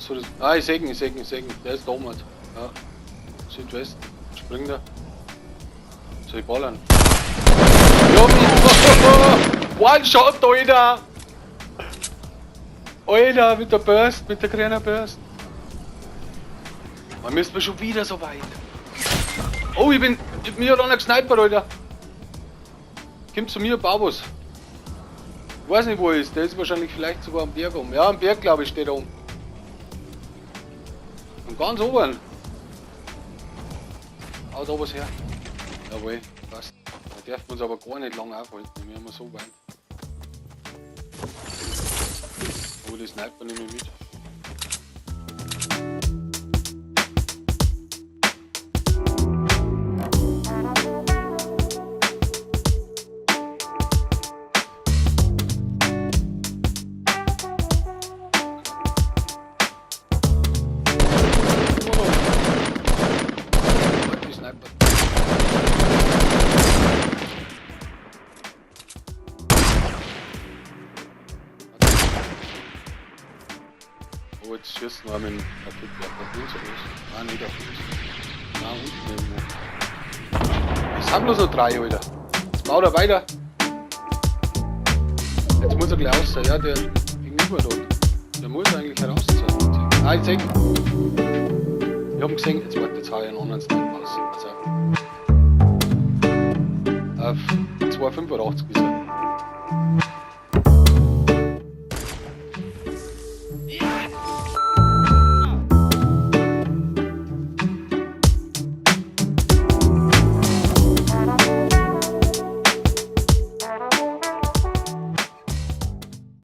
So das, ah, ich seh ihn, ich seh ihn, ich seh ihn. Der ist da oben. Ja. Südwest. Springt er. Soll ich ballern? Ja, One Shot, Alter! Alter, mit der Burst, mit der grünen Burst. Man müsste schon wieder so weit. Oh, ich bin. Mir hat einer gesnipert, Alter. Kommt zu mir, Babus. Ich weiß nicht, wo er ist. Der ist wahrscheinlich vielleicht sogar am Berg oben. Ja, am Berg, glaube ich, steht er oben. Und ganz oben. Hau da was her. Jawohl, passt. Da dürfen wir uns aber gar nicht lange aufhalten. Wir haben so weit. Oh, die Sniper nehme ich mit. Die Sniper. Oh, jetzt schießt noch mit dem Raketwerfer. Auf uns oder was? Ah, nicht auf uns. Nein, unten irgendwo. Es sind bloß noch drei, Alter. Jetzt baut er weiter. Jetzt muss er gleich raus sein. Ja, der gegenüber dort. Der muss eigentlich heraus sein. Ah, ich seh ihn. Ich hab ihn gesehen. Jetzt warte, jetzt hau ich einen anderen Sniper aus. Also. Auf 2,85 ist er.